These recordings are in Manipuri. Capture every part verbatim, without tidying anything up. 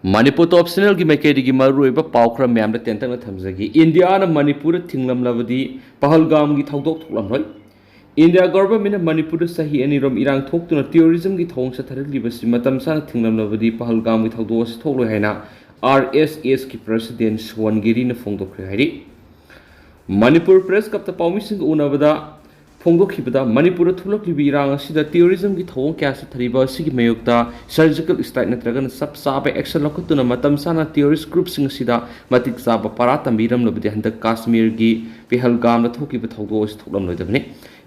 ꯃꯅꯤꯄꯨꯔ ꯇꯣꯞ ꯆꯦꯅꯦꯜꯒꯤ ꯃꯥꯏꯀꯩꯗꯒꯤ ꯃꯔꯨꯑꯣꯏꯕ ꯄꯥꯎ ꯈꯔ ꯃꯌꯥꯝꯗ ꯇꯦꯟꯇꯛꯅ ꯊꯝꯖꯒꯦ꯫ ꯏꯟꯗꯤꯌꯥꯅ ꯃꯅꯤꯄꯨꯔꯗ ꯊꯤꯡꯂꯝꯂꯕꯗꯤ ꯄꯍꯜꯒꯥꯝꯒꯤ ꯊꯧꯗꯣꯛ ꯊꯣꯛꯂꯝꯂꯣꯏ꯫ ꯏꯟꯗꯤꯌꯥ ꯒꯣꯚꯔꯟꯃꯦꯟꯠꯅ ꯃꯅꯤꯄꯨꯔꯗ ꯆꯍꯤ ꯑꯅꯤꯔꯣꯝ ꯏꯔꯥꯡ ꯊꯣꯛꯇꯨꯅ ꯇꯦꯔꯣꯔꯤꯖꯝꯒꯤ ꯊꯧꯑꯣꯡ ꯆꯠꯊꯔꯛꯂꯤꯕꯁꯤ ꯃꯇꯝ ꯆꯥꯅ ꯊꯤꯡꯂꯝꯂꯕꯗꯤ ꯄꯍꯜꯒꯥꯝꯒꯤ ꯊꯧꯗꯣꯛ ꯑꯁꯤ ꯊꯣꯛꯂꯣꯏ ꯍꯥꯏꯅ ꯑꯥꯔ ꯑꯦꯁ ꯑꯦꯁꯀꯤ ꯄ꯭ꯔꯁꯤꯗꯦꯟꯠ ꯁꯣꯟꯒꯤꯔꯤꯅ ꯐꯣꯡꯗꯣꯛꯈ꯭ꯔꯦ ꯍꯥꯏꯔꯤ꯫ ꯃꯅꯤꯄꯨꯔ ꯄ꯭ꯔꯦꯁ ꯀ꯭ꯂꯕꯇ ꯄꯥꯎꯃꯤꯁꯤꯡꯒ ꯎꯅꯕꯗ ꯐꯣꯡꯗꯣꯛꯈꯤꯕꯗ, ꯃꯅꯤꯄꯨꯔꯗ ꯊꯣꯛꯂꯛꯂꯤꯕ ꯏꯔꯥꯡ ꯑꯁꯤꯗ ꯇꯦꯔꯣꯔꯤꯖꯝꯒꯤ ꯊꯧꯑꯣꯡ ꯀꯌꯥ ꯆꯠꯊꯔꯤꯕ ꯑꯁꯤꯒꯤ ꯃꯥꯌꯣꯛꯇ ꯁꯔꯖꯤꯀꯦꯜ ꯁ꯭ꯇ꯭ꯔꯥꯏꯛ ꯅꯠꯇ꯭ꯔꯒꯅ ꯆꯞ ꯆꯥꯕ ꯑꯦꯛꯁꯟ ꯂꯧꯈꯠꯇꯨꯅ ꯃꯇꯝ ꯆꯥꯅ ꯇꯦꯔꯣꯔꯤꯁ ꯒ꯭ꯔꯨꯞꯁꯤꯡ ꯑꯁꯤꯗ ꯃꯇꯤꯛ ꯆꯥꯕ ꯄꯔꯥ ꯇꯝꯕꯤꯔꯝꯂꯕꯗꯤ ꯍꯟꯗꯛ ꯀꯥꯁꯃꯤꯔꯒꯤ ꯄꯦꯍꯜꯒꯥꯝꯗ ꯊꯣꯛꯈꯤꯕ ꯊꯧꯗꯣꯛ ꯑꯁꯤ ꯊꯣꯛꯂꯝꯂꯣꯏꯗꯕꯅꯤ꯫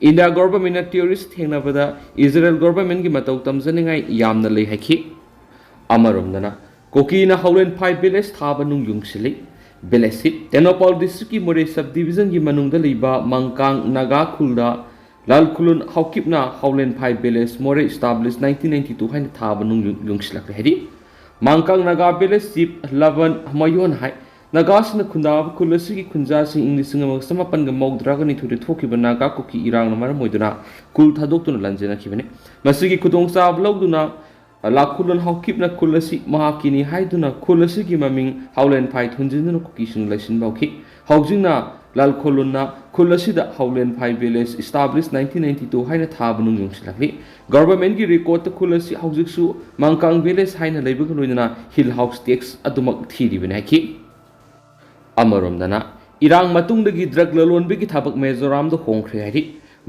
ꯏꯟꯗꯤꯌꯥ ꯒꯣꯚꯔꯟꯃꯦꯟꯠꯅ ꯇꯦꯔꯣꯔꯤꯁ ꯊꯦꯡꯅꯕꯗ ꯏꯖꯔꯦꯜ ꯒꯣꯚꯔꯟꯃꯦꯟꯠꯀꯤ ꯃꯇꯧ ꯇꯝꯖꯅꯤꯡꯉꯥꯏ ꯌꯥꯝꯅ ꯂꯩ ꯍꯥꯏꯈꯤ꯫ ꯑꯃꯔꯣꯝꯗꯅ, ꯀꯨꯀꯤꯅ ꯍꯥꯎꯂꯦꯟꯐꯥꯏ ꯚꯤꯂꯦꯖ ꯊꯥꯕ ꯅꯨꯡ ꯌꯨꯡꯁꯤꯜꯂꯤ꯫ ꯚꯤꯂꯦꯖꯁꯤ ꯇꯦꯡꯅꯧꯄꯥꯜ ꯗꯤꯁꯇ꯭ꯔꯤꯛꯀꯤ ꯃꯣꯔꯦ ꯁꯕ ꯗꯤꯕꯤꯖꯟꯒꯤ ꯃꯅꯨꯡꯗ ꯂꯩꯕ ꯃꯪꯀꯥꯡ ꯅꯥꯒꯥ ꯈꯨꯜꯗ ꯂꯥꯜ ꯈꯨꯂꯨꯟ ꯍꯥꯎꯀꯤꯞꯅ ꯍꯥꯎꯂꯦꯟꯐꯥꯏ ꯚꯤꯂꯦꯖ ꯃꯣꯔꯦ ꯏꯁꯇꯥꯕ꯭ꯂꯤꯁ ꯅꯥꯏꯟꯇꯤꯟ ꯅꯥꯏꯟꯇꯤ ꯇꯨ ꯍꯥꯏꯅ ꯊꯥꯕ ꯅꯨꯡ ꯌꯨ-, ꯌꯨꯡꯁꯤꯜꯂꯛꯂꯦ ꯍꯥꯏꯔꯤ꯫ ꯃꯪꯀꯥꯡ ꯅꯥꯒꯥ ꯚꯤꯂꯦꯖ ꯆꯤꯐ ꯂꯕꯟ ꯃꯌꯣꯟ ꯍꯥꯏ, ꯅꯥꯒꯥꯁꯤꯡꯅ ꯈꯨꯟꯗꯥꯕ ꯈꯨꯜ ꯑꯁꯤꯒꯤ ꯈꯨꯟꯖꯥꯁꯤꯡ ꯏꯪ ꯂꯤꯁꯤꯡ ꯑꯃꯒ ꯆꯃꯥꯄꯟꯒ ꯃꯧꯗ꯭ꯔꯥꯒ ꯅꯤꯊꯣꯏꯗ ꯊꯣꯛꯈꯤꯕ ꯅꯥꯒꯥ ꯀꯨꯀꯤ ꯏꯔꯥꯡꯅ ꯃꯔꯝ ꯑꯣꯏꯗꯨꯅ ꯈꯨꯜ ꯊꯥꯗꯣꯛꯇꯨꯅ ꯂꯥꯟꯖꯦꯟꯅꯈꯤꯕꯅꯤ꯫ ꯃꯁꯤꯒꯤ ꯈꯨꯗꯣꯡꯆꯥꯕ ꯂꯧꯗꯨꯅ ꯂꯥꯜ ꯈꯨꯂꯨꯟ ꯍꯥꯎꯀꯤꯞꯅ ꯈꯨꯜ ꯑꯁꯤ ꯃꯍꯥꯛꯀꯤꯅꯤ ꯍꯥꯏꯗꯨꯅ ꯈꯨꯜ ꯑꯁꯤꯒꯤ ꯃꯃꯤꯡ ꯍꯥꯎꯂꯦꯟꯐꯥꯏ ꯊꯣꯟꯖꯤꯟꯗꯨꯅ ꯀꯨꯀꯤꯁꯤꯡꯅ ꯂꯩꯁꯤꯟꯕ ꯍꯧꯈꯤ꯫ ꯍꯧꯖꯤꯛꯅ ꯂꯥꯜ ꯈꯨꯂꯨꯟꯅ ꯈꯨꯜ ꯑꯁꯤꯗ Haolenphai village establish nineteen ninety two ꯍꯥꯏꯅ ꯊꯥꯕ ꯅꯨꯡ ꯌꯨꯡꯁꯤꯜꯂꯛꯂꯤ꯫ ꯒꯚꯔꯟꯃꯦꯟꯠꯀꯤ ꯔꯦꯀꯣꯔꯗꯇ ꯈꯨꯜ ꯑꯁꯤ ꯍꯧꯖꯤꯛꯁꯨ ꯃꯪꯀꯥꯡ ꯚꯤꯂꯦꯖ ꯍꯥꯏꯅ ꯂꯩꯕꯒ ꯂꯣꯏꯅꯅ ꯍꯤꯜ ꯍꯥꯎꯁ ꯇꯦꯛꯁ ꯑꯗꯨꯃꯛ ꯊꯤꯔꯤꯕꯅꯤ ꯍꯥꯏꯈꯤ꯫ ꯑꯃꯔꯣꯝꯗꯅ, ꯏꯔꯥꯡ ꯃꯇꯨꯡꯗꯒꯤ ꯗ꯭ꯔꯒ ꯂꯂꯣꯟꯕꯒꯤ ꯊꯕꯛ ꯃꯤꯖꯣꯔꯥꯝꯗ ꯍꯣꯡꯈ꯭ꯔꯦ ꯍꯥꯏꯔꯤ꯫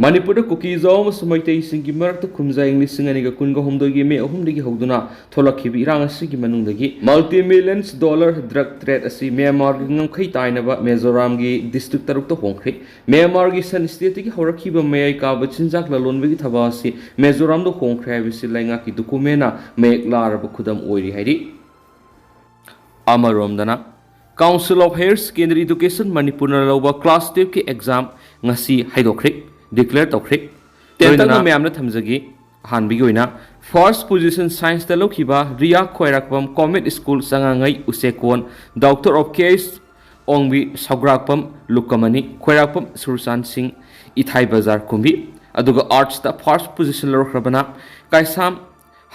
ꯃꯅꯤꯄꯨꯔꯗ ꯀꯨꯀꯤꯖꯥꯎ ꯑꯃꯁꯨꯡ ꯃꯩꯇꯩꯁꯤꯡꯒꯤ ꯃꯔꯛꯇ ꯀꯨꯝꯖꯥ ꯏꯪ ꯂꯤꯁꯤꯡ ꯑꯅꯤꯒ ꯀꯨꯟꯒ ꯍꯨꯝꯗꯣꯏꯒꯤ ꯃꯦ ꯑꯍꯨꯝꯗꯒꯤ ꯍꯧꯗꯨꯅ ꯊꯣꯛꯂꯛꯈꯤꯕ ꯏꯔꯥꯡ ꯑꯁꯤꯒꯤ ꯃꯅꯨꯡꯗꯒꯤ multi millions dollar drug trade ꯑꯁꯤ ꯃ꯭ꯌꯥꯟꯃꯥꯔꯒꯤ ꯉꯝꯈꯩ ꯇꯥꯏꯅꯕ ꯃꯤꯖꯣꯔꯥꯝꯒꯤ ꯗꯤꯁꯇ꯭ꯔꯤꯛ ꯇꯔꯨꯛꯇ ꯍꯣꯡꯈ꯭ꯔꯦ꯫ ꯃ꯭ꯌꯥꯟꯃꯥꯔꯒꯤ ꯁꯟ ꯁ꯭ꯇꯦꯠꯇꯒꯤ ꯍꯧꯔꯛꯈꯤꯕ ꯃꯌꯥꯏ ꯀꯥꯕ ꯆꯤꯟꯖꯥꯛ ꯂꯂꯣꯟꯕꯒꯤ ꯊꯕꯛ ꯑꯁꯤ ꯃꯤꯖꯣꯔꯥꯝꯗ ꯍꯣꯡꯈ꯭ꯔꯦ ꯍꯥꯏꯕꯁꯤ ꯂꯩꯉꯥꯛꯀꯤ ꯗꯣꯀꯨꯃꯦꯟꯅ ꯃꯌꯦꯛ ꯂꯥꯔꯕ ꯈꯨꯗꯝ ꯑꯣꯏꯔꯤ ꯍꯥꯏꯔꯤ꯫ ꯑꯃꯔꯣꯝꯗꯅ, Council of Higher Secondary Education ꯃꯅꯤꯄꯨꯔꯅ ꯂꯧꯕ class twelve ꯀꯤ exam ꯉꯁꯤ ꯍꯥꯏꯗꯣꯛꯈ꯭ꯔꯦ, declare ꯇꯧꯈ꯭ꯔꯦ꯫ ꯇꯦꯟꯇꯛꯅ ꯂꯣꯏꯅꯅ ꯃꯌꯥꯝꯅ ꯊꯝꯖꯒꯦ꯫ ꯑꯍꯥꯟꯕꯒꯤ ꯑꯣꯏꯅ first position science ꯇ ꯂꯧꯈꯤꯕ ꯔꯤꯌꯥ ꯈ꯭ꯋꯥꯏꯔꯥꯛꯄꯝ, ꯀꯣꯃꯦꯠ ꯁ꯭ꯀꯨꯜ, ꯆꯉꯥꯉꯩ, Uchekon, Doctor of K H Ongbi, Sougrakpam Lukmani, Khwairakpam Surchand ꯁꯤꯡ, ꯏꯊꯥꯏ ꯕꯖꯥꯔ ꯀꯨꯝꯕꯤ꯫ ꯑꯗꯨꯒ arts ꯇ first position ꯂꯧꯔꯛꯈ꯭ꯔꯕꯅ ꯀꯥꯏꯁꯥꯝ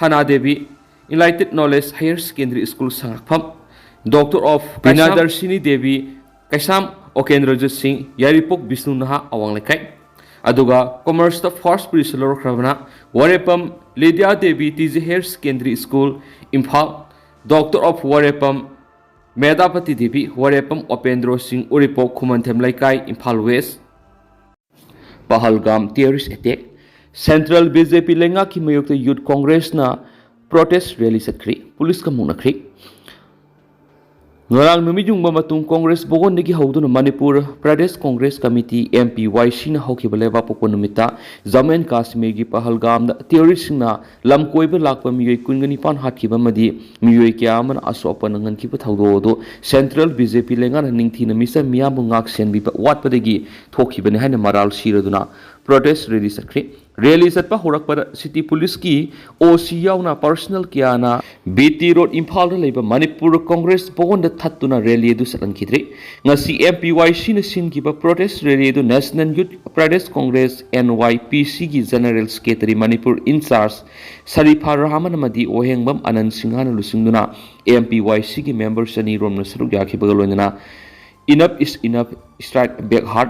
ꯍꯅꯥꯗꯦꯕꯤ, Enlightened Knowledge Higher Secondary School ꯁꯉꯥꯛꯐꯝ, Doctor of Kaisam Binadarshini Devi, Kaisam Okendrajit Singh, ꯌꯥꯏꯔꯤꯄꯣꯛ ꯕꯤꯁꯅꯨ ꯅꯍꯥ ꯑꯋꯥꯡ ꯂꯩꯀꯥꯏ, ꯑꯗꯨꯒ Commerce ꯇ first position ꯂꯧꯔꯛꯈ꯭ꯔꯕꯅ Warepam Lidia Devi, T G Higher Secondary School, Imphal, Doctor of Warepam Medhapati Devi, Warepam Upendro Singh, Uripok Khumanthem Leikai, Imphal west. Pahalgam terrorist attack, Central B J P ꯂꯩꯉꯥꯛꯀꯤ ꯃꯥꯌꯣꯛꯇ Youth Congress ꯅ protest rally ꯆꯠꯈ꯭ꯔꯤ, ꯄꯨꯂꯤꯁꯀ ꯃꯨꯛꯅꯈ꯭ꯔꯤ꯫ ꯉꯔꯥꯡ ꯅꯨꯃꯤꯠ ꯌꯨꯡꯕ ꯃꯇꯨꯡ ꯀꯣꯡꯒ꯭ꯔꯦꯁ ꯚꯋꯟꯗꯒꯤ ꯍꯧꯗꯨꯅ Manipur Pradesh Congress committee, M P Y ꯁꯤꯅ ꯍꯧꯈꯤꯕ ꯂꯩꯕꯥꯛꯄꯣꯛꯄ ꯅꯨꯃꯤꯠꯇ ꯖꯝꯃꯨ ꯑꯦꯟ ꯀꯥꯁꯃꯤꯔꯒꯤ ꯄꯍꯜꯒꯥꯝꯗ terrorist ꯁꯤꯡꯅ ꯂꯝ ꯀꯣꯏꯕ ꯂꯥꯛꯄ ꯃꯤꯑꯣꯏ ꯀꯨꯟꯒ ꯅꯤꯄꯥꯟ ꯍꯥꯠꯈꯤꯕ ꯑꯃꯗꯤ ꯃꯤꯑꯣꯏ ꯀꯌꯥ ꯑꯃꯅ ꯑꯁꯣꯛ ꯑꯄꯟ ꯅꯪꯍꯟꯈꯤꯕ ꯊꯧꯗꯣꯛ ꯑꯗꯨ Central ꯕꯤ ꯖꯦ ꯄꯤ ꯂꯩꯉꯥꯛꯅ ꯅꯤꯡꯊꯤꯅ ꯃꯤꯆꯝ ꯃꯤꯌꯥꯝꯕꯨ ꯉꯥꯛ ꯁꯦꯟꯕꯤꯕ ꯋꯥꯠꯄꯗꯒꯤ ꯊꯣꯛꯈꯤꯕꯅꯤ ꯍꯥꯏꯅ ꯃꯔꯥꯜ ꯁꯤꯔꯗꯨꯅ protest rally ꯆꯠꯈ꯭ꯔꯤ꯫ Rally ꯆꯠꯄ ꯍꯧꯔꯛꯄꯗ city ꯄꯨꯂꯤꯁꯀꯤ ꯑꯣ ꯁꯤ ꯌꯥꯎꯅ personnel ꯀꯌꯥꯅ ꯕꯤ ꯇꯤ ꯔꯣꯗ ꯏꯝꯐꯥꯜꯗ ꯂꯩꯕ ꯃꯅꯤꯄꯨꯔ ꯀꯣꯡꯒ꯭ꯔꯦꯁ ꯚꯋꯟꯗ ꯊꯠꯇꯨꯅ rally ꯑꯗꯨ ꯆꯠꯍꯟꯈꯤꯗ꯭ꯔꯤ꯫ ꯉꯁꯤ ꯑꯦꯝ ꯄꯤ ꯋꯥꯏ ꯁꯤꯅ ꯁꯤꯟꯈꯤꯕ protest rally ꯑꯗꯨ National Youth Pradesh Congress, N Y P C ꯒꯤ General Secretary Manipur in charge Sharifa Rahman ꯑꯃꯗꯤ ꯋꯥꯍꯦꯡꯕꯝ ꯑꯅꯟ ꯁꯤꯡꯍꯅ ꯂꯨꯆꯤꯡꯗꯨꯅ ꯑꯦꯝ ꯄꯤ ꯋꯥꯏ ꯁꯤꯒꯤ member ꯆꯅꯤ ꯔꯣꯝꯅ ꯁꯔꯨꯛ ꯌꯥꯈꯤꯕꯒ ꯂꯣꯏꯅꯅ Enough is enough, strike back hard,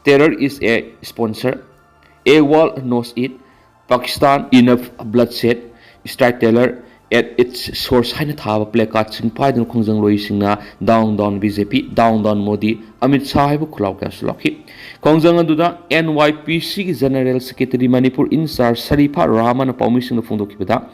terror is a sponsor, a world knows it, Pakistan enough bloodshed, strike terror at its source ꯍꯥꯏꯅ ꯊꯥꯕ placard ꯁꯤꯡ ꯄꯥꯏꯗꯨꯅ ꯈꯣꯡꯖꯪꯂꯣꯏꯁꯤꯡꯅ Down Down ꯕꯤ ꯖꯦ ꯄꯤ, Down Down Modi, Amit Shah ꯍꯥꯏꯕ ꯈꯨꯜꯂꯥꯎ ꯀꯌꯥꯁꯨ ꯂꯥꯎꯈꯤ꯫ ꯈꯣꯡꯖꯪ ꯑꯗꯨꯗ N Y P C ꯒꯤ General Secretary Manipur in charge Sharifa ꯔꯍꯃꯟꯅ ꯄꯥꯎꯃꯤꯁꯤꯡꯗ ꯐꯣꯡꯗꯣꯛꯈꯤꯕꯗ,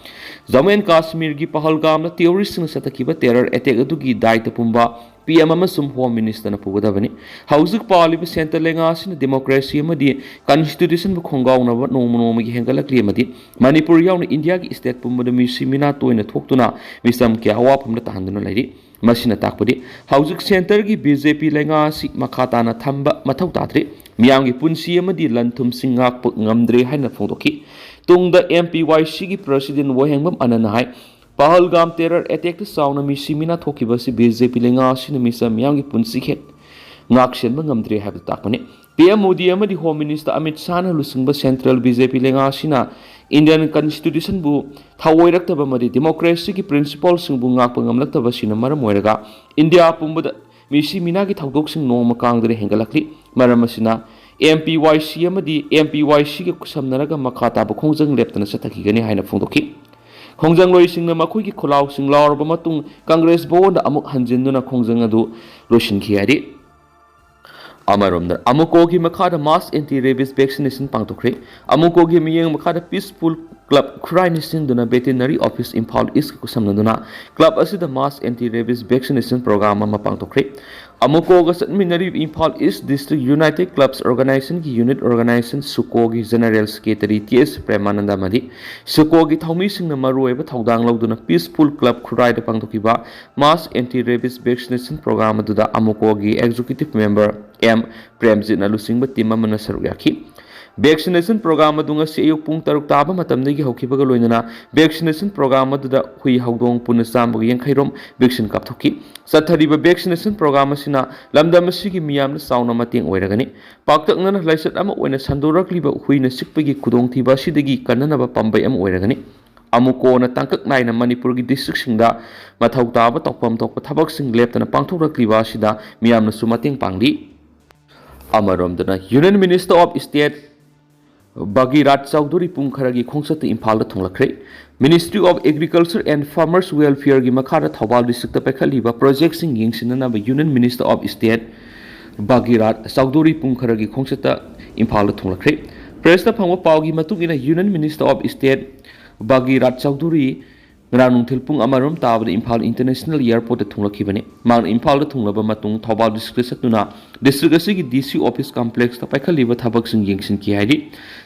ꯖꯝꯃꯨ ꯑꯦꯟ ꯀꯥꯁꯃꯤꯔꯒꯤ ꯄꯍꯜꯒꯥꯝꯗ terrorist ꯁꯤꯡꯅ ꯆꯠꯊꯈꯤꯕ terror attack ꯑꯗꯨꯒꯤ ꯗꯥꯏꯇ ꯄꯨꯝꯕ ꯄꯤ ꯑꯦꯝ ꯑꯃꯁꯨꯡ Home Minister ꯅ ꯄꯨꯒꯗꯕꯅꯤ꯫ ꯍꯧꯖꯤꯛ ꯄꯥꯜꯂꯤꯕ centre ꯂꯩꯉꯥꯛ ꯑꯁꯤꯅ democracy ꯑꯃꯗꯤ constitution ꯕꯨ ꯈꯣꯡꯒꯥꯎꯅꯕ ꯅꯣꯡꯃ ꯅꯣꯡꯃꯒꯤ ꯍꯦꯟꯒꯠꯂꯛꯂꯤ ꯑꯃꯗꯤ ꯃꯅꯤꯄꯨꯔ ꯌꯥꯎꯅ ꯏꯟꯗꯤꯌꯥꯒꯤ state ꯄꯨꯝꯕꯗ ꯃꯤꯁꯤ ꯃꯤꯅꯥ ꯇꯣꯏꯅ ꯊꯣꯛꯇꯨꯅ ꯃꯤꯆꯝ ꯀꯌꯥ ꯑꯋꯥꯐꯝꯗ ꯇꯥꯍꯟꯗꯨꯅ ꯂꯩꯔꯤ꯫ ꯃꯁꯤꯅ ꯇꯥꯛꯄꯗꯤ ꯍꯧꯖꯤꯛ centre ꯒꯤ ꯕꯤ ꯖꯦ ꯄꯤ ꯂꯩꯉꯥꯛ ꯑꯁꯤ ꯃꯈꯥ ꯇꯥꯅ ꯊꯝꯕ ꯃꯊꯧ ꯇꯥꯗ꯭ꯔꯤ꯫ ꯃꯤꯌꯥꯝꯒꯤ ꯄꯨꯟꯁꯤ ꯑꯃꯗꯤ ꯂꯟ ꯊꯨꯝꯁꯤꯡ ꯉꯥꯛꯄ ꯉꯝꯗ꯭ꯔꯦ ꯍꯥꯏꯅ ꯐꯣꯡꯗꯣꯛꯈꯤ꯫ ꯇꯨꯡꯗ ꯑꯦꯝ ꯄꯤ ꯋꯥꯏ ꯁꯤꯒꯤ president ꯋꯥꯍꯦꯡꯕꯝ ꯑꯅꯟꯅ ꯍꯥꯏ, ꯄꯍꯜꯒꯥꯝ terror attack ꯇ ꯆꯥꯎꯅ ꯃꯤꯁꯤ ꯃꯤꯅꯥ ꯊꯣꯛꯈꯤꯕ ꯑꯁꯤ ꯕꯤ ꯖꯦ ꯄꯤ ꯂꯩꯉꯥꯛ ꯑꯁꯤꯅ ꯃꯤꯆꯝ ꯃꯤꯌꯥꯝꯒꯤ ꯄꯨꯟꯁꯤ ꯍꯦꯛ ꯉꯥꯛꯁꯦꯟꯕ ꯉꯝꯗ꯭ꯔꯦ ꯍꯥꯏꯕꯗꯨ ꯇꯥꯛꯄꯅꯤ꯫ ꯄꯤ ꯑꯦꯝ ꯃꯣꯗꯤ ꯑꯃꯗꯤ ꯍꯣꯝ ꯃꯤꯅꯤꯁꯇꯔ ꯑꯃꯤꯠ ꯁꯥꯍꯅ ꯂꯨꯆꯤꯡꯕ ꯁꯦꯟꯇ꯭ꯔꯦꯜ ꯕꯤ ꯖꯦ ꯄꯤ ꯂꯩꯉꯥꯛ ꯑꯁꯤꯅ ꯏꯟꯗꯤꯌꯟ ꯀꯟꯁꯇꯤꯇ꯭ꯌꯨꯁꯟꯕꯨ ꯊꯑꯣꯏꯔꯛꯇꯕ ꯑꯃꯗꯤ ꯗꯦꯃꯣꯀ꯭ꯔꯦꯁꯤꯒꯤ ꯄ꯭ꯔꯤꯟꯁꯤꯄꯜꯁꯤꯡꯕꯨ ꯉꯥꯛꯄ ꯉꯝꯂꯛꯇꯕ ꯑꯁꯤꯅ ꯃꯔꯝ ꯑꯣꯏꯔꯒ ꯏꯟꯗꯤꯌꯥ ꯄꯨꯝꯕꯗ ꯃꯤꯁꯤ ꯃꯤꯅꯥꯒꯤ ꯊꯧꯗꯣꯛꯁꯤꯡ ꯅꯣꯡꯃ ꯀꯥꯡꯗꯅ ꯍꯦꯟꯒꯠꯂꯛꯂꯤ꯫ ꯃꯔꯝ ꯑꯁꯤꯅ ꯑꯦꯝ ꯄꯤ ꯋꯥꯏ ꯁꯤ ꯑꯃꯗꯤ ꯑꯦꯝ ꯄꯤ ꯋꯥꯏ ꯁꯤꯒ ꯈꯨꯠꯁꯝꯅꯔꯒ ꯃꯈꯥ ꯇꯥꯕ ꯈꯣꯡꯖꯪ ꯂꯦꯞꯇꯅ ꯆꯠꯊꯈꯤꯒꯅꯤ ꯍꯥꯏꯅ ꯐꯣꯡꯗꯣꯛꯈꯤ꯫ ꯈꯣꯡꯖꯪꯂꯣꯏꯁꯤꯡꯅ ꯃꯈꯣꯏꯒꯤ ꯈꯣꯜꯂꯥꯎꯁꯤꯡ ꯂꯥꯎꯔꯕ ꯃꯇꯨꯡ ꯀꯪꯒ꯭ꯔꯦꯁ ꯚꯋꯟꯗ ꯑꯃꯨꯛ ꯍꯟꯖꯤꯟꯗꯨꯅ ꯈꯣꯡꯖꯪ ꯑꯗꯨ ꯂꯣꯏꯁꯤꯟꯈꯤ ꯍꯥꯏꯔꯤ꯫ ꯑꯃꯔꯣꯝꯗ ꯑꯃꯨꯀꯣꯒꯤ ꯃꯈꯥꯗ ꯃꯥꯁ ꯑꯦꯟꯇꯤ ꯔꯦꯕꯤꯁ ꯚꯦꯛꯁꯤꯅꯦꯁꯟ ꯄꯥꯡꯊꯣꯛꯈ꯭ꯔꯦ꯫ ꯑꯃꯨꯀꯣꯒꯤ ꯃꯤꯠꯌꯦꯡ ꯃꯈꯥꯗ ꯄꯤꯁꯐꯨꯜ ꯀ꯭ꯂꯕ ꯈꯨꯔꯥꯏꯅ ꯁꯤꯟꯗꯨꯅ ꯚꯦꯇꯦꯅꯔꯤ ꯑꯣꯐꯤꯁ ꯏꯝꯐꯥꯜ ꯏꯁꯀ ꯈꯨꯠꯁꯝꯅꯗꯨꯅ ꯀ꯭ꯂꯕ ꯑꯁꯤꯗ mass anti rabies vaccination program ꯑꯃ ꯄꯥꯡꯊꯣꯛꯈ꯭ꯔꯦ꯫ ꯑꯃꯨꯀꯣꯒ ꯆꯠꯃꯤꯟꯅꯔꯤꯕ Imphal east district united clubs ꯑꯣꯔꯒꯅꯥꯏꯖꯦꯁꯟꯒꯤ ꯌꯨꯅꯤꯠ ꯑꯣꯔꯒꯅꯥꯏꯖꯦꯁꯟ ꯁꯨꯀꯣꯒꯤ general secretary T S Premananda ꯑꯃꯗꯤ ꯁꯨꯀꯣꯒꯤ ꯊꯧꯃꯤꯁꯤꯡꯅ ꯃꯔꯨꯑꯣꯏꯕ ꯊꯧꯗꯥꯡ ꯂꯧꯗꯨꯅ ꯄꯤꯁꯐꯨꯜ ꯀ꯭ꯂꯕ ꯈꯨꯔꯥꯏꯗ ꯄꯥꯡꯊꯣꯛꯈꯤꯕ ꯃꯥꯁ ꯑꯦꯟꯇꯤ ꯔꯦꯕꯤꯁ ꯚꯦꯛꯁꯤꯅꯦꯁꯟ ꯄ꯭ꯔꯣꯒ꯭ꯔꯥꯝ ꯑꯗꯨꯗ ꯑꯃꯨꯀꯣꯒꯤ ꯑꯦꯛꯖꯤꯀ꯭ꯌꯨꯇꯤꯚ ꯃꯦꯝꯕꯔ ꯑꯦꯝ ꯄ꯭ꯔꯦꯝꯖꯤꯠꯅ ꯂꯨꯆꯤꯡꯕ ꯇꯤꯝ ꯑꯃꯅ ꯁꯔꯨꯛ ꯌꯥꯈꯤ꯫ ꯚꯦꯛꯁꯤꯅꯦꯁꯟ ꯄ꯭ꯔꯣꯒ꯭ꯔꯥꯝ ꯑꯗꯨ ꯉꯁꯤ ꯑꯌꯨꯛ ꯄꯨꯡ ꯇꯔꯨꯛ ꯇꯥꯕ ꯃꯇꯝꯗꯒꯤ ꯍꯧꯈꯤꯕꯒ ꯂꯣꯏꯅꯅ ꯚꯦꯛꯁꯤꯅꯦꯁꯟ ꯄ꯭ꯔꯣꯒ꯭ꯔꯥꯝ ꯑꯗꯨꯗ ꯍꯨꯏ ꯍꯧꯗꯣꯡ ꯄꯨꯟꯅ ꯆꯥꯝꯃꯒ ꯌꯥꯡꯈꯩ ꯔꯣꯝ ꯚꯦꯛꯁꯤꯟ ꯀꯥꯞꯊꯣꯛꯈꯤ꯫ ꯆꯠꯊꯔꯤꯕ ꯚꯦꯛꯁꯤꯅꯦꯁꯟ ꯄ꯭ꯔꯣꯒ꯭ꯔꯥꯝ ꯑꯁꯤꯅ ꯂꯝꯗꯝ ꯑꯁꯤꯒꯤ ꯃꯤꯌꯥꯝꯅ ꯆꯥꯎꯅ ꯃꯇꯦꯡ ꯑꯣꯏꯔꯒꯅꯤ꯫ ꯄꯥꯛꯇꯛꯅꯅ ꯂꯥꯏꯆꯠ ꯑꯃ ꯑꯣꯏꯅ ꯁꯟꯗꯣꯔꯛꯂꯤꯕ ꯍꯨꯏꯅ ꯆꯤꯛꯄꯒꯤ ꯈꯨꯗꯣꯡꯊꯤꯕ ꯑꯁꯤꯗꯒꯤ ꯀꯟꯅꯅꯕ ꯄꯥꯝꯕꯩ ꯑꯃ ꯑꯣꯏꯔꯒꯅꯤ꯫ ꯑꯃꯨꯀꯣꯅ ꯇꯥꯡꯀꯛ ꯅꯥꯏꯅ ꯃꯅꯤꯄꯨꯔꯒꯤ ꯗꯤꯁꯇ꯭ꯔꯤꯛꯁꯤꯡꯗ ꯃꯊꯧ ꯇꯥꯕ ꯇꯧꯐꯝ ꯊꯣꯛꯄ ꯊꯕꯛꯁꯤꯡ ꯂꯦꯞꯇꯅ ꯄꯥꯡꯊꯣꯛꯂꯛꯂꯤꯕ ꯑꯁꯤꯗ ꯃꯤꯌꯥꯝꯅꯁꯨ ꯃꯇꯦꯡ ꯄꯥꯡꯂꯤ꯫ ꯑꯃꯔꯣꯝꯗꯅ Union Minister of State Bhagirath Choudhary ꯄꯨꯡ ꯈꯔꯒꯤ ꯈꯣꯡꯆꯠꯇ ꯏꯝꯐꯥꯜꯗ ꯊꯨꯡꯂꯛꯈ꯭ꯔꯦ꯫ Ministry of Agriculture and Farmers Welfare ꯒꯤ ꯃꯈꯥꯗ ꯊꯧꯕꯥꯜ ꯗꯤꯁꯇ꯭ꯔꯤꯛꯇ ꯄꯥꯏꯈꯠꯂꯤꯕ ꯄ꯭ꯔꯣꯖꯦꯛꯁꯤꯡ ꯌꯦꯡꯁꯤꯟꯅꯅꯕ Union Minister of State Bhagirath Choudhary ꯄꯨꯡ ꯈꯔꯒꯤ ꯈꯣꯡꯆꯠꯇ ꯏꯝꯐꯥꯜꯗ ꯊꯨꯡꯂꯛꯈ꯭ꯔꯦ꯫ ꯄ꯭ꯔꯦꯁꯇ ꯐꯪꯕ ꯄꯥꯎꯒꯤ ꯃꯇꯨꯡ ꯏꯟꯅ Union Minister of State Bhagirath Chaudhuri ꯉꯔꯥꯡ ꯅꯨꯡꯊꯤꯜ ꯄꯨꯡ ꯑꯃꯔꯣꯝ ꯇꯥꯕꯗ ꯏꯝꯐꯥꯜ ꯏꯟꯇꯔꯅꯦꯁꯅꯦꯜ ꯑꯦꯌꯔꯄꯣꯔꯠꯇ ꯊꯨꯡꯂꯛꯈꯤꯕꯅꯤ꯫ ꯃꯍꯥꯛꯅ ꯏꯝꯐꯥꯜꯗ ꯊꯨꯡꯂꯕ ꯃꯇꯨꯡ ꯊꯧꯕꯥꯜ ꯗꯤꯁꯇ꯭ꯔꯤꯛꯇ ꯆꯠꯇꯨꯅ ꯗꯤꯁꯇ꯭ꯔꯤꯛ ꯑꯁꯤꯒꯤ ꯗꯤ ꯁꯤ ꯑꯣꯐꯤꯁ ꯀꯝꯄ꯭ꯂꯦꯛꯁꯇ ꯄꯥꯏꯈꯠꯂꯤꯕ ꯊꯕꯛꯁꯤꯡ ꯌꯦꯡꯁꯤꯟꯈꯤ ꯍꯥꯏꯔꯤ꯫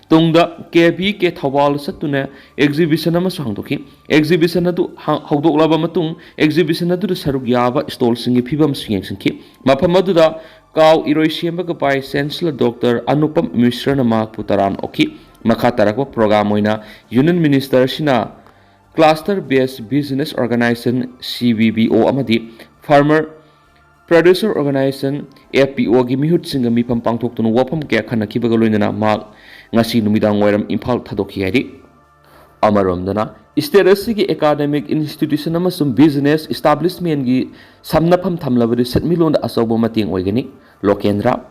ꯇꯨꯡꯗ ꯀꯦ ꯚꯤ ꯀꯦ ꯊꯧꯕꯥꯜꯗ ꯆꯠꯇꯨꯅ ꯑꯦꯛꯖꯤꯕꯤꯁꯟ ꯑꯃꯁꯨ ꯍꯥꯡꯗꯣꯛꯈꯤ꯫ ꯑꯦꯛꯖꯤꯕꯤꯁꯟ ꯑꯗꯨ ꯍꯥ-, ꯍꯧꯗꯣꯛꯂꯕ ꯃꯇꯨꯡ ꯑꯦꯛꯖꯤꯕꯤꯁꯟ ꯑꯗꯨꯗ ꯁꯔꯨꯛ ꯌꯥꯕ ꯁ꯭ꯇꯣꯜꯁꯤꯡꯒꯤ ꯐꯤꯕꯝꯁꯨ ꯌꯦꯡꯁꯤꯟꯈꯤ꯫ ꯃꯐꯝ ꯑꯗꯨꯗ ꯀꯥꯎ ꯏꯔꯣꯏꯁꯦꯝꯕꯒ ꯚꯥꯏꯁ ꯆꯥꯟꯁꯦꯂꯔ ꯗꯣꯛꯇꯔ ꯑꯅꯨꯄꯝ ꯃꯤꯁ꯭ꯔꯅ ꯃꯍꯥꯛꯄꯨ ꯇꯔꯥꯝꯅ ꯑꯣꯛꯈꯤ꯫ ꯃꯈꯥ ꯇꯥꯔꯛꯄ ꯄ꯭ꯔꯣꯒ꯭ꯔꯥꯝ ꯑꯣꯏꯅ ꯌꯨꯅꯤꯌꯟ ꯃꯤꯅꯤꯁꯇꯔꯁꯤꯅ cluster based business organization, C B B O, ꯑꯃꯗꯤ farmer Producer Organization, F P O ꯒꯤ ꯃꯤꯍꯨꯠꯁꯤꯡꯒ ꯃꯤꯐꯝ ꯄꯥꯡꯊꯣꯛꯇꯨꯅ ꯋꯥꯐꯝ ꯀꯌꯥ ꯈꯟꯅꯈꯤꯕꯒ ꯂꯣꯏꯅꯅ ꯃꯍꯥꯛ ꯉꯁꯤ ꯅꯨꯃꯤꯗꯥꯡ ꯋꯥꯏꯔꯝ ꯏꯝꯐꯥꯜ ꯊꯥꯗꯣꯛꯈꯤ ꯍꯥꯏꯔꯤ꯫ ꯑꯃꯔꯣꯝꯗꯅ, state ꯑꯁꯤꯒꯤ academic institution ꯑꯃꯁꯨꯡ business establishment ꯒꯤ ꯁꯝꯅꯐꯝ ꯊꯝꯂꯕꯗꯤ ꯁꯦꯟꯃꯤꯠꯂꯣꯟꯗ ꯑꯆꯧꯕ ꯃꯇꯦꯡ ꯑꯣꯏꯒꯅꯤ꯫ ꯂꯣꯀꯦꯟꯗ꯭ꯔ꯫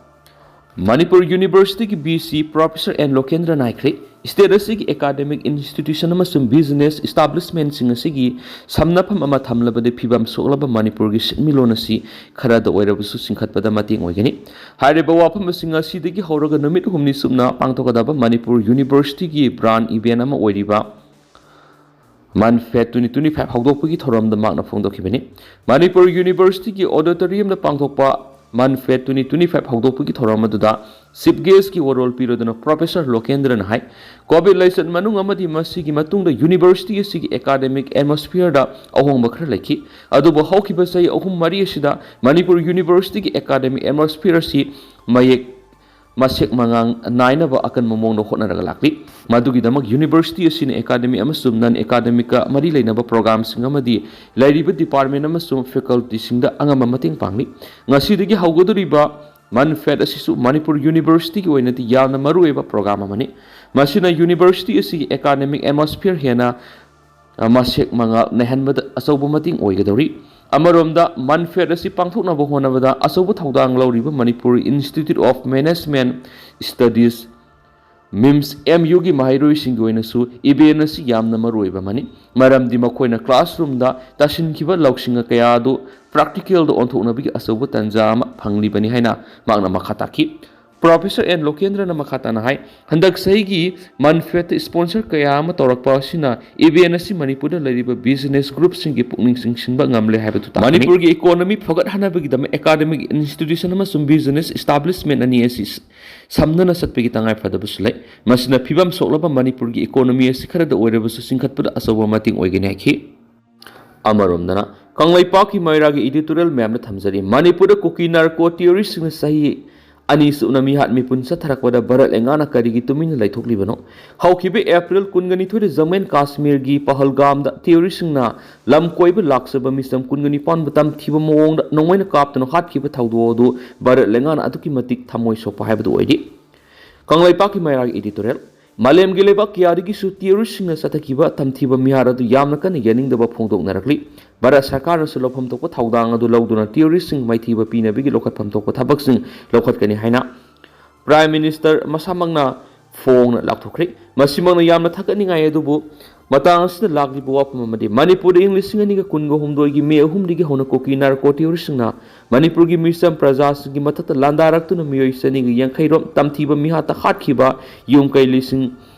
ꯃꯅꯤꯄꯨꯔ University ꯒꯤ V C Professor N ꯂꯣꯀꯦꯟꯗ꯭ꯔꯅ ꯍꯥꯏꯈ꯭ꯔꯦ, state ꯑꯁꯤꯒꯤ academic institution ꯑꯃꯁꯨꯡ business establishment ꯁꯤꯡ ꯑꯁꯤꯒꯤ ꯁꯝꯅꯐꯝ ꯑꯃ ꯊꯝꯂꯕꯗꯤ ꯐꯤꯕꯝ ꯁꯣꯛꯂꯕ ꯃꯅꯤꯄꯨꯔꯒꯤ ꯁꯦꯟꯃꯤꯠꯂꯣꯟ ꯑꯁꯤ ꯈꯔꯗ ꯑꯣꯏꯔꯕꯁꯨ ꯆꯤꯡꯈꯠꯄꯗ ꯃꯇꯦꯡ ꯑꯣꯏꯒꯅꯤ꯫ ꯍꯥꯏꯔꯤꯕ ꯋꯥꯐꯝ ꯑꯁꯤ ꯉꯁꯤꯗꯒꯤ ꯍꯧꯔꯒ ꯅꯨꯃꯤꯠ ꯍꯨꯝꯅꯤ ꯆꯨꯞꯅ ꯄꯥꯡꯊꯣꯛꯀꯗꯕ ꯃꯅꯤꯄꯨꯔ University ꯒꯤ brand event ꯑꯃ ꯑꯣꯏꯔꯤꯕ MUNFED twenty twenty-five ꯍꯧꯗꯣꯛꯄꯒꯤ ꯊꯧꯔꯝꯗ ꯃꯍꯥꯛꯅ ꯐꯣꯡꯗꯣꯛꯈꯤꯕꯅꯤ꯫ ꯃꯅꯤꯄꯨꯔ University ꯒꯤ auditorium ꯗ ꯄꯥꯡꯊꯣꯛꯄ MUNFED twenty twenty-five ꯍꯧꯗꯣꯛꯄꯒꯤ ꯊꯧꯔꯝ ꯑꯗꯨꯗ chief guest ꯀꯤ ꯋꯥꯔꯣꯜ ꯄꯤꯔꯗꯨꯅ Professor ꯂꯣꯀꯦꯟꯗ꯭ꯔꯅ ꯍꯥꯏ, COVID ꯂꯥꯏꯆꯠ ꯃꯅꯨꯡ ꯑꯃꯗꯤ ꯃꯁꯤꯒꯤ ꯃꯇꯨꯡꯗ university ꯑꯁꯤꯒꯤ academic atmosphere ꯗ ꯑꯍꯣꯡꯕ ꯈꯔ ꯂꯩꯈꯤ, ꯑꯗꯨꯕꯨ ꯍꯧꯈꯤꯕ ꯆꯍꯤ ꯑꯍꯨꯝ ꯃꯔꯤ ꯑꯁꯤꯗ ꯃꯅꯤꯄꯨꯔ University ꯒꯤ academic atmosphere ꯑꯁꯤ ꯃꯌꯦꯛ ꯃꯁꯦꯛ ꯃꯉꯥꯜ ꯅꯥꯏꯅꯕ ꯑꯀꯟꯕ ꯃꯑꯣꯡꯗ ꯍꯣꯠꯅꯔꯒ ꯂꯥꯛꯂꯤ꯫ ꯃꯗꯨꯒꯤꯗꯃꯛ university ꯑꯁꯤꯅ academic ꯑꯃꯁꯨꯡ non academic ꯀ ꯃꯔꯤ ꯂꯩꯅꯕ program ꯁꯤꯡ ꯑꯃꯗꯤ ꯂꯩꯔꯤꯕ department ꯑꯃꯁꯨꯡ faculty ꯁꯤꯡꯗ ꯑꯉꯝꯕ ꯃꯇꯦꯡ ꯄꯥꯡꯂꯤ꯫ ꯉꯁꯤꯗꯒꯤ ꯍꯧꯒꯗꯧꯔꯤꯕ MUNFED ꯑꯁꯤꯁꯨ ꯃꯅꯤꯄꯨꯔ University ꯒꯤ ꯑꯣꯏꯅꯗꯤ ꯌꯥꯝꯅ ꯃꯔꯨꯑꯣꯏꯕ program ꯑꯃꯅꯤ꯫ ꯃꯁꯤꯅ university ꯑꯁꯤꯒꯤ academic atmosphere ꯍꯦꯟꯅ ꯃꯁꯦꯛ ꯃꯉꯥꯜ ꯅꯥꯏꯍꯟꯕꯗ ꯑꯆꯧꯕ ꯃꯇꯦꯡ ꯑꯣꯏꯒꯗꯧꯔꯤ꯫ ꯑꯃꯔꯣꯝꯗ, MUNFED ꯑꯁꯤ ꯄꯥꯡꯊꯣꯛꯅꯕ ꯍꯣꯠꯅꯕꯗ ꯑꯆꯧꯕ ꯊꯧꯗꯥꯡ ꯂꯧꯔꯤꯕ Manipur Institute of Management Studies, MIMS, M U ꯒꯤ ꯃꯍꯩꯔꯣꯏꯁꯤꯡꯒꯤ ꯑꯣꯏꯅꯁꯨ event ꯑꯁꯤ ꯌꯥꯝꯅ ꯃꯔꯨꯑꯣꯏꯕ ꯑꯃꯅꯤ, ꯃꯔꯝꯗꯤ ꯃꯈꯣꯏꯅ classroom ꯗ ꯇꯥꯁꯤꯟꯈꯤꯕ ꯂꯧꯁꯤꯡ ꯀꯌꯥ ꯑꯗꯨ practical ꯗ ꯑꯣꯟꯊꯣꯛꯅꯕꯒꯤ ꯑꯆꯧꯕ ꯇꯥꯟꯖꯥ ꯑꯃ ꯐꯪꯂꯤꯕꯅꯤ ꯍꯥꯏꯅ ꯃꯍꯥꯛꯅ ꯃꯈꯥ ꯇꯥꯈꯤ꯫ Professor N ꯂꯣꯀꯦꯟꯗ꯭ꯔꯅ ꯃꯈꯥ ꯇꯥꯅ ꯍꯥꯏ, ꯍꯟꯗꯛ ꯆꯍꯤꯒꯤ MUNFED ꯇ sponsor ꯀꯌꯥ ꯑꯃ ꯇꯧꯔꯛꯄ ꯑꯁꯤꯅ event ꯑꯁꯤ ꯃꯅꯤꯄꯨꯔꯗ ꯂꯩꯔꯤꯕ business group ꯁꯤꯡꯒꯤ ꯄꯨꯛꯅꯤꯡ ꯆꯤꯡꯁꯤꯟꯕ ꯉꯝꯂꯦ ꯍꯥꯏꯕꯗꯨ ꯇꯥꯛꯄꯅꯤ꯫ ꯃꯅꯤꯄꯨꯔꯒꯤ economy ꯐꯒꯠꯍꯟꯅꯕꯒꯤꯗꯃꯛ academic institution ꯑꯃꯁꯨꯡ business establishment ꯑꯅꯤ ꯑꯁꯤ ꯁꯝꯅꯅ ꯆꯠꯄꯒꯤ ꯇꯉꯥꯏꯐꯗꯕꯁꯨ ꯂꯩ꯫ ꯃꯁꯤꯅ ꯐꯤꯕꯝ ꯁꯣꯛꯂꯕ ꯃꯅꯤꯄꯨꯔꯒꯤ economy ꯑꯁꯤ ꯈꯔꯗ ꯑꯣꯏꯔꯕꯁꯨ ꯆꯤꯡꯈꯠꯄꯗ ꯑꯆꯧꯕ ꯃꯇꯦꯡ ꯑꯣꯏꯒꯅꯤ ꯍꯥꯏꯈꯤ꯫ ꯑꯃꯔꯣꯝꯗꯅ, ꯀꯪꯂꯩꯄꯥꯛꯀꯤ ꯃꯩꯔꯥꯒꯤ editorial ꯃꯌꯥꯝꯅ ꯊꯝꯖꯔꯤ꯫ ꯃꯅꯤꯄꯨꯔꯗ ꯀꯨꯀꯤ narco terrorist ꯁꯤꯡꯅ ꯆꯍꯤ ꯑꯅꯤꯁꯨꯕꯅ ꯃꯤꯍꯥꯠ ꯃꯤꯄꯨꯟ ꯆꯠꯊꯔꯛꯄꯗ ꯚꯥꯔꯠ ꯂꯩꯉꯥꯛꯅ ꯀꯔꯤꯒꯤ ꯇꯨꯃꯤꯟꯅ ꯂꯩꯊꯣꯛꯂꯤꯕꯅꯣ? ꯍꯧꯈꯤꯕ ꯑꯦꯄ꯭ꯔꯤꯜ ꯀꯨꯟꯒ ꯅꯤꯊꯣꯏꯗ ꯖꯝꯃꯨ ꯑꯦꯟ ꯀꯥꯁꯃꯤꯔꯒꯤ ꯄꯍꯜꯒꯥꯝꯗ ꯇꯦꯔꯣꯔꯤꯁꯁꯤꯡꯅ ꯂꯝ ꯀꯣꯏꯕ ꯂꯥꯛꯆꯕ ꯃꯤꯆꯝ ꯀꯨꯟꯒ ꯅꯤꯄꯥꯟꯕꯨ ꯇꯝꯊꯤꯕ ꯃꯑꯣꯡꯗ ꯅꯣꯡꯃꯩꯅ ꯀꯥꯞꯇꯨꯅ ꯍꯥꯠꯈꯤꯕ ꯊꯧꯗꯣꯛ ꯑꯗꯨ ꯚꯥꯔꯠ ꯂꯩꯉꯥꯛꯅ ꯑꯗꯨꯛꯀꯤ ꯃꯇꯤꯛ ꯊꯃꯣꯏ ꯁꯣꯛꯄ ꯍꯥꯏꯕꯗꯨ ꯑꯣꯏꯔꯤ꯫ ꯀꯪꯂꯩꯄꯥꯛꯀꯤ ꯃꯩꯔꯥꯒꯤ editorial꯫ ꯃꯥꯂꯦꯝꯒꯤ ꯂꯩꯕꯥꯛ ꯀꯌꯥꯗꯒꯤꯁꯨ ꯇꯦꯔꯣꯔꯤꯁꯁꯤꯡꯅ ꯆꯠꯊꯈꯤꯕ ꯇꯝꯊꯤꯕ ꯃꯤꯍꯥꯠ ꯑꯗꯨ ꯌꯥꯝꯅ ꯀꯟꯅ ꯌꯥꯅꯤꯡꯗꯕ ꯐꯣꯡꯗꯣꯛꯅꯔꯛꯂꯤ꯫ ꯚꯥꯔꯠ ꯁꯔꯀꯥꯔꯅꯁꯨ ꯂꯧꯐꯝ ꯊꯣꯛꯄ ꯊꯧꯗꯥꯡ ꯑꯗꯨ ꯂꯧꯗꯨꯅ ꯇꯦꯔꯣꯔꯤꯁꯁꯤꯡ ꯃꯥꯏꯊꯤꯕ ꯄꯤꯅꯕꯒꯤ ꯂꯧꯈꯠꯐꯝ ꯊꯣꯛꯄ ꯊꯕꯛꯁꯤꯡ ꯂꯧꯈꯠꯀꯅꯤ ꯍꯥꯏꯅ Prime Minister ꯃꯁꯥꯃꯛꯅ ꯐꯣꯡꯅ ꯂꯥꯎꯊꯣꯛꯈ꯭ꯔꯦ꯫ ꯃꯁꯤꯃꯛꯅ ꯌꯥꯝꯅ ꯊꯥꯒꯠꯅꯤꯡꯉꯥꯏ꯫ ꯑꯗꯨꯕꯨ ꯃꯇꯥꯡ ꯑꯁꯤꯗ ꯂꯥꯛꯂꯤꯕ ꯋꯥꯐꯝ ꯑꯃꯗꯤ ꯃꯅꯤꯄꯨꯔꯗ ꯏꯪ ꯂꯤꯁꯤꯡ ꯑꯅꯤꯒ ꯀꯨꯟꯒ ꯍꯨꯝꯗꯣꯏꯒꯤ ꯃꯦ ꯑꯍꯨꯝꯗꯒꯤ ꯍꯧꯅ ꯀꯨꯀꯤ ꯅꯥꯔꯀꯣ ꯇꯦꯔꯣꯔꯤꯁꯁꯤꯡꯅ ꯃꯅꯤꯄꯨꯔꯒꯤ ꯃꯤꯆꯝ ꯄ꯭ꯔꯖꯥꯁꯤꯡꯒꯤ ꯃꯊꯛꯇ ꯂꯥꯟꯗꯥꯔꯛꯇꯨꯅ ꯃꯤꯑꯣꯏ ꯆꯅꯤꯒ ꯌꯥꯡꯈꯩ ꯔꯣꯝ ꯇꯝꯊꯤꯕ ꯃꯤꯍꯥꯠꯇ ꯍꯥꯠꯈꯤꯕ ꯌꯨꯝ ꯀꯩ ꯂꯤꯁꯤꯡ,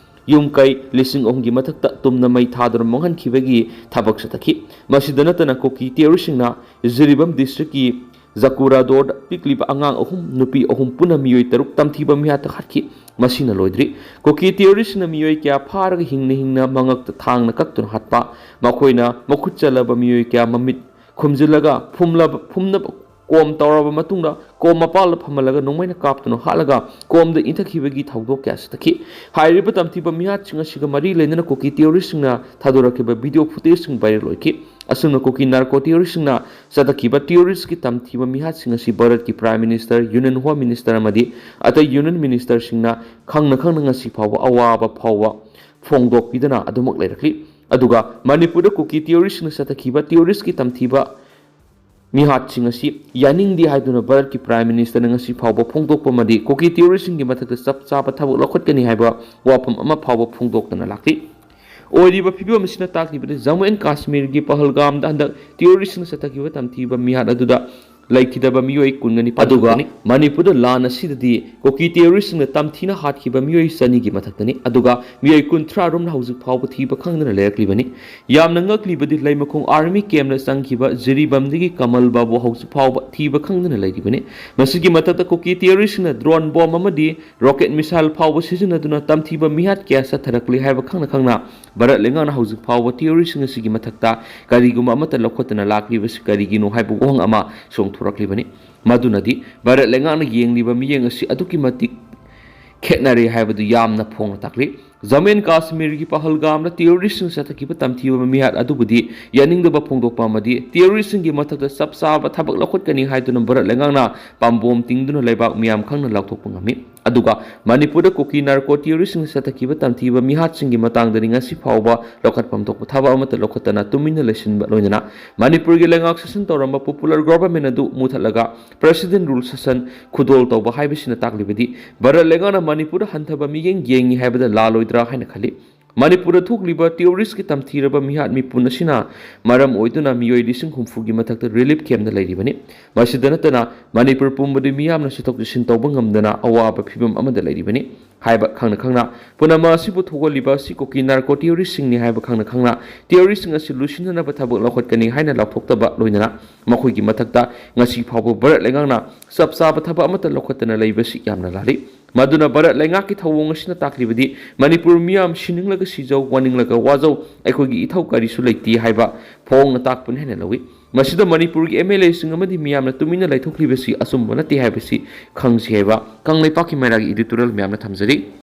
ꯌꯨꯝ ꯀꯩ ꯂꯤꯁꯤꯡ ꯑꯍꯨꯝꯒꯤ ꯃꯊꯛꯇ ꯇꯨꯝꯅ ꯃꯩ ꯊꯥꯗꯨꯅ ꯃꯥꯡꯍꯟꯈꯤꯕꯒꯤ ꯊꯕꯛ ꯆꯠꯊꯈꯤ꯫ ꯃꯁꯤꯗ ꯅꯠꯇꯅ ꯀꯨꯀꯤ ꯇꯦꯔꯣꯔꯤꯁꯁꯤꯡꯅ ꯖꯤꯔꯤꯕꯥꯝ district ꯀꯤ ꯖꯀꯨꯔꯥꯗꯣꯔꯗ ꯄꯤꯛꯂꯤꯕ ꯑꯉꯥꯡ ꯑꯍꯨꯝ, ꯅꯨꯄꯤ ꯑꯍꯨꯝ ꯄꯨꯟꯅ ꯃꯤꯑꯣꯏ ꯇꯔꯨꯛ ꯇꯝꯊꯤꯕ ꯃꯤꯍꯥꯠꯇ ꯍꯥꯠꯈꯤ꯫ ꯃꯁꯤꯅ ꯂꯣꯏꯗ꯭ꯔꯤ꯫ ꯀꯨꯀꯤ ꯇꯦꯔꯣꯔꯤꯁꯁꯤꯡꯅ ꯃꯤꯑꯣꯏ ꯀꯌꯥ ꯐꯥꯔꯒ ꯍꯤꯡꯅ ꯍꯤꯡꯅ ꯃꯉꯛꯇ ꯊꯥꯡꯅ ꯀꯛꯇꯨꯅ ꯍꯥꯠꯄ, ꯃꯈꯣꯏꯅ ꯃꯈꯨꯠ ꯆꯜꯂꯕ ꯃꯤꯑꯣꯏ ꯀꯌꯥ ꯃꯃꯤꯠ ꯈꯨꯝꯖꯤꯜꯂꯒ ꯐꯨꯝꯂꯕ, ꯐꯨꯝꯅꯕ ꯀꯣꯝ ꯇꯧꯔꯕ ꯃꯇꯨꯡꯗ ꯀꯣꯝ ꯃꯄꯥꯜꯗ ꯐꯝꯍꯜꯂꯒ ꯅꯣꯡꯃꯩꯅ ꯀꯥꯞꯇꯨꯅ ꯍꯥꯠꯂꯒ ꯀꯣꯝꯗ ꯏꯟꯊꯈꯤꯕꯒꯤ ꯊꯧꯗꯣꯛ ꯀꯌꯥ ꯆꯠꯊꯈꯤ꯫ ꯍꯥꯏꯔꯤꯕ ꯇꯝꯊꯤꯕ ꯃꯤꯍꯥꯠꯁꯤꯡ ꯑꯁꯤꯒ ꯃꯔꯤ ꯂꯩꯅꯅ ꯀꯨꯀꯤ ꯇꯦꯔꯣꯔꯤꯁꯁꯤꯡꯅ ꯊꯥꯗꯣꯔꯛꯈꯤꯕ video footageꯁꯤꯡ viral ꯑꯣꯏꯈꯤ꯫ ꯑꯁꯨꯝꯅ ꯀꯨꯀꯤ ꯅꯥꯔꯀꯣ ꯇꯦꯔꯣꯔꯤꯁꯁꯤꯡꯅ ꯆꯠꯊꯈꯤꯕ ꯇꯦꯔꯣꯔꯤꯁꯀꯤ ꯇꯝꯊꯤꯕ ꯃꯤꯍꯥꯠꯁꯤꯡ ꯑꯁꯤ ꯚꯥꯔꯠꯀꯤ Prime Minister, Union Home Minister ꯑꯃꯗꯤ ꯑꯇꯩ Union Ministerꯁꯤꯡꯅ ꯈꯪꯅ ꯈꯪꯅ ꯉꯁꯤ ꯐꯥꯎꯕ ꯑꯋꯥꯕ ꯐꯥꯎꯕ ꯐꯣꯡꯗꯣꯛꯄꯤꯗꯅ ꯑꯗꯨꯃꯛ ꯂꯩꯔꯛꯂꯤ꯫ ꯑꯗꯨꯒ ꯃꯅꯤꯄꯨꯔꯗ ꯀꯨꯀꯤ ꯇꯦꯔꯣꯔꯤꯁꯁꯤꯡꯅ ꯆꯠꯊꯈꯤꯕ ꯇꯦꯔꯣꯔꯤꯁꯀꯤ ꯇꯝꯊꯤꯕ ꯃꯤꯍꯥꯠꯁꯤꯡ ꯑꯁꯤ ꯌꯥꯅꯤꯡꯗꯦ ꯍꯥꯏꯗꯨꯅ ꯚꯥꯔꯠꯀꯤ Prime Ministerꯅ ꯉꯁꯤ ꯐꯥꯎꯕ ꯐꯣꯡꯗꯣꯛꯄ ꯑꯃꯗꯤ ꯀꯨꯀꯤ ꯇꯦꯔꯣꯔꯤꯁꯁꯤꯡꯒꯤ ꯃꯊꯛꯇ ꯆꯞ ꯆꯥꯕ ꯊꯕꯛ ꯂꯧꯈꯠꯀꯅꯤ ꯍꯥꯏꯕ ꯋꯥꯐꯝ ꯑꯃ ꯐꯥꯎꯕ ꯐꯣꯡꯗꯣꯛꯇꯅ ꯂꯥꯛꯂꯤ꯫ ꯑꯣꯏꯔꯤꯕ ꯐꯤꯕꯝ ꯑꯁꯤꯅ ꯇꯥꯛꯂꯤꯕꯗꯤ ꯖꯝꯃꯨ ꯑꯦꯟ ꯀꯥꯁꯃꯤꯔꯒꯤ ꯄꯍꯜꯒꯥꯝꯗ ꯍꯟꯗꯛ ꯇꯦꯔꯣꯔꯤꯁꯁꯤꯡꯅ ꯆꯠꯊꯈꯤꯕ ꯇꯝꯊꯤꯕ ꯃꯤꯍꯥꯠ ꯑꯗꯨꯗ ꯂꯩꯈꯤꯗꯕ ꯃꯤꯑꯣꯏ ꯀꯨꯟꯒ ꯅꯤꯄꯥꯟ ꯑꯗꯨꯒ ꯈꯛꯇꯅꯤ꯫ ꯃꯅꯤꯄꯨꯔꯗ ꯂꯥꯟ ꯑꯁꯤꯗꯗꯤ ꯀꯨꯀꯤ ꯇꯦꯔꯣꯔꯤꯁꯁꯤꯡꯅ ꯇꯝꯊꯤꯅ ꯍꯥꯠꯈꯤꯕ ꯃꯤꯑꯣꯏ ꯆꯅꯤꯒꯤ ꯃꯊꯛꯇꯅꯤ꯫ ꯑꯗꯨꯒ ꯃꯤꯑꯣꯏ ꯀꯨꯟꯊ꯭ꯔꯥ ꯔꯣꯝꯅ ꯍꯧꯖꯤꯛ ꯐꯥꯎꯕ ꯊꯤꯕ ꯈꯪꯗꯅ ꯂꯩꯔꯛꯂꯤꯕꯅꯤ꯫ ꯌꯥꯝꯅ ꯉꯛꯂꯤꯕꯗꯤ ꯂꯩꯃꯈꯣꯡ army campꯅ ꯆꯪꯈꯤꯕ ꯖꯤꯔꯤꯕꯥꯝꯗꯒꯤ ꯀꯃꯜ ꯕꯥꯕꯨ ꯍꯧꯖꯤꯛ ꯐꯥꯎꯕ ꯊꯤꯕ ꯈꯪꯗꯅ ꯂꯩꯔꯤꯕꯅꯤ꯫ ꯃꯁꯤꯒꯤ ꯃꯊꯛꯇ ꯀꯨꯀꯤ ꯇꯦꯔꯣꯔꯤꯁꯁꯤꯡꯅ drone bomb ꯑꯃꯗꯤ rocket missile ꯐꯥꯎꯕ ꯁꯤꯖꯤꯟꯅꯗꯨꯅ ꯇꯝꯊꯤꯕ ꯃꯤꯍꯥꯠ ꯀꯌꯥ ꯆꯠꯊꯔꯛꯂꯤ ꯍꯥꯏꯕ ꯈꯪꯅ ꯈꯪꯅ ꯚꯥꯔꯠ ꯂꯩꯉꯥꯛꯅ ꯍꯧꯖꯤꯛ ꯐꯥꯎꯕ ꯇꯦꯔꯣꯔꯤꯁꯁꯤꯡ ꯑꯁꯤꯒꯤ ꯃꯊꯛꯇ ꯀꯔꯤꯒꯨꯝꯕ ꯑꯃꯠꯇ ꯂꯧꯈꯠꯇꯅ ꯂꯥꯛꯂꯤꯕꯁꯤ ꯀꯔꯤꯒꯤꯅꯣ ꯍꯥꯏꯕ ꯋꯥꯍꯪ ꯑꯃ ꯁꯣꯡꯊꯣꯛ ꯄꯨꯔꯛꯂꯤꯕꯅꯤ꯫ ꯃꯗꯨꯅꯗꯤ ꯚꯥꯔꯠ ꯂꯩꯉꯥꯛꯅ ꯌꯦꯡꯂꯤꯕ ꯃꯤꯠꯌꯦꯡ ꯑꯁꯤ ꯑꯗꯨꯛꯀꯤ ꯃꯇꯤꯛ ꯈꯦꯠꯅꯔꯦ ꯍꯥꯏꯕꯗꯨ ꯌꯥꯝꯅ ꯐꯣꯡꯅ ꯇꯥꯛꯂꯤ꯫ ꯖꯝꯃꯨ ꯑꯦꯟ ꯀꯥꯁꯃꯤꯔꯒꯤ ꯄꯍꯜꯒꯥꯝꯗ ꯇꯦꯔꯣꯔꯤꯁꯁꯤꯡ ꯆꯠꯊꯈꯤꯕ ꯇꯝꯊꯤꯕ ꯃꯤꯍꯥꯠ ꯑꯗꯨꯕꯨꯗꯤ ꯌꯥꯅꯤꯡꯗꯕ ꯐꯣꯡꯗꯣꯛꯄ ꯑꯃꯗꯤ ꯇꯦꯔꯣꯔꯤꯁꯁꯤꯡꯒꯤ ꯃꯊꯛꯇ ꯆꯞ ꯆꯥꯕ ꯊꯕꯛ ꯂꯧꯈꯠꯀꯅꯤ ꯍꯥꯏꯗꯨꯅ ꯚꯥꯔꯠ ꯂꯩꯉꯥꯛꯅ ꯄꯥꯝꯕꯣꯝ ꯇꯤꯡꯗꯨꯅ ꯂꯩꯕꯥꯛ ꯃꯤꯌꯥꯝ ꯈꯪꯅ ꯂꯥꯎꯊꯣꯛꯄ ꯉꯝꯃꯤ꯫ ꯑꯗꯨꯒ ꯃꯅꯤꯄꯨꯔꯗ ꯀꯨꯀꯤ ꯅꯥꯔꯀꯣ ꯇꯦꯔꯣꯔꯤꯁꯁꯤꯡꯅ ꯆꯠꯊꯈꯤꯕ ꯇꯝꯊꯤꯕ ꯃꯤꯍꯥꯠꯁꯤꯡꯒꯤ ꯃꯇꯥꯡꯗꯗꯤ ꯉꯁꯤ ꯐꯥꯎꯕ ꯂꯧꯈꯠꯐꯝ ꯊꯣꯛꯄ ꯊꯕꯛ ꯑꯃꯠꯇ ꯂꯧꯈꯠꯇꯅ ꯇꯨꯃꯤꯟꯅ ꯂꯩꯁꯤꯟꯕ ꯂꯣꯏꯅꯅ ꯃꯅꯤꯄꯨꯔꯒꯤ ꯂꯩꯉꯥꯛ ꯁꯥꯁꯟ ꯇꯧꯔꯝꯕ ꯄꯣꯄꯨꯂꯔ ꯒꯣꯚꯔꯟꯃꯦꯟ ꯑꯗꯨ ꯃꯨꯊꯠꯂꯒ ꯄ꯭ꯔꯦꯁꯤꯗꯦꯟ ꯔꯨꯜ ꯁꯥꯁꯟ ꯈꯨꯗꯣꯜ ꯇꯧꯕ ꯍꯥꯏꯕꯁꯤꯅ ꯇꯥꯛꯂꯤꯕꯗꯤ ꯚꯥꯔꯠ ꯂꯩꯉꯥꯛꯅ ꯃꯅꯤꯄꯨꯔꯗ ꯍꯟꯊꯕ ꯃꯤꯠꯌꯦꯡ ꯌꯦꯡꯉꯤ ꯍꯥꯏꯕꯗ ꯂꯥꯜꯂꯣꯏꯗ꯭ꯔꯥ ꯍꯥꯏꯅ ꯈꯜꯂꯤ꯫ ꯃꯅꯤꯄꯨꯔꯗ ꯊꯣꯛꯂꯤꯕ ꯇꯦꯔꯣꯔꯤꯁꯀꯤ ꯇꯝꯊꯤꯔꯕ ꯃꯤꯍꯥꯠ ꯃꯤꯄꯨꯟ ꯑꯁꯤꯅ ꯃꯔꯝ ꯑꯣꯏꯗꯨꯅ ꯃꯤꯑꯣꯏ ꯂꯤꯁꯤꯡ ꯍꯨꯝꯐꯨꯒꯤ ꯃꯊꯛꯇ ꯔꯤꯂꯤꯐ ꯀꯦꯝꯞꯇ ꯂꯩꯔꯤꯕꯅꯤ꯫ ꯃꯁꯤꯗ ꯅꯠꯇꯅ ꯃꯅꯤꯄꯨꯔ ꯄꯨꯝꯕꯗꯤ ꯃꯤꯌꯥꯝꯅ ꯆꯠꯊꯣꯛ ꯆꯠꯁꯤꯟ ꯇꯧꯕ ꯉꯝꯗꯅ ꯑꯋꯥꯕ ꯐꯤꯕꯝ ꯑꯃꯗ ꯂꯩꯔꯤꯕꯅꯤ ꯍꯥꯏꯕ ꯈꯪꯅ ꯈꯪꯅ ꯄꯨꯝꯅꯃꯛ ꯑꯁꯤꯕꯨ ꯊꯣꯛꯍꯜꯂꯤꯕ ꯑꯁꯤ ꯀꯨꯀꯤ ꯅꯥꯔꯀꯣ ꯇꯦꯔꯣꯔꯤꯁꯁꯤꯡꯅꯤ ꯍꯥꯏꯕ ꯈꯪꯅ ꯈꯪꯅ ꯇꯦꯔꯣꯔꯤꯁꯁꯤꯡ ꯑꯁꯤ ꯂꯣꯏꯁꯤꯟꯅꯅꯕ ꯊꯕꯛ ꯂꯧꯈꯠꯀꯅꯤ ꯍꯥꯏꯅ ꯂꯥꯎꯊꯣꯛꯇꯕ ꯂꯣꯏꯅꯅ ꯃꯈꯣꯏꯒꯤ ꯃꯊꯛꯇ ꯉꯁꯤ ꯐꯥꯎꯕ ꯚꯥꯔꯠ ꯂꯩꯉꯥꯛꯅ ꯆꯞ ꯆꯥꯕ ꯊꯕꯛ ꯑꯃꯠꯇ ꯂꯧꯈꯠꯇꯅ ꯂꯩꯕꯁꯤ ꯌꯥꯝꯅ ꯂꯥꯜꯂꯤ꯫ ꯃꯗꯨꯅ ꯚꯥꯔꯠ ꯂꯩꯉꯥꯛꯀꯤ ꯊꯧꯑꯣꯡ ꯑꯁꯤꯅ ꯇꯥꯛꯂꯤꯕꯗꯤ ꯃꯅꯤꯄꯨꯔ ꯃꯤꯌꯥꯝ ꯁꯤꯅꯤꯡꯂꯒ ꯁꯤꯖꯧ, ꯋꯥꯅꯤꯡꯂꯒ ꯋꯥꯖꯧ, ꯑꯩꯈꯣꯏꯒꯤ ꯏꯊꯧ ꯀꯔꯤꯁꯨ ꯂꯩꯇꯦ ꯍꯥꯏꯕ ꯐꯣꯡꯅ ꯇꯥꯛꯄꯅꯤ ꯍꯥꯏꯅ ꯂꯧꯏ꯫ ꯃꯁꯤꯗ ꯃꯅꯤꯄꯨꯔꯒꯤ ꯑꯦꯝ ꯑꯦꯜ ꯑꯦꯁꯤꯡ ꯑꯃꯗꯤ ꯃꯤꯌꯥꯝꯅ ꯇꯨꯃꯤꯟꯅ ꯂꯩꯊꯣꯛꯂꯤꯕꯁꯤ ꯑꯆꯨꯝꯕ ꯅꯠꯇꯦ ꯍꯥꯏꯕꯁꯤ ꯈꯪꯁꯤ ꯍꯥꯏꯕ ꯀꯪꯂꯩꯄꯥꯛꯀꯤ ꯃꯩꯔꯥꯒꯤ ꯏꯗꯤꯇꯣꯔꯤꯌꯦꯜ ꯃꯌꯥꯝꯅ ꯊꯝꯖꯔꯤ꯫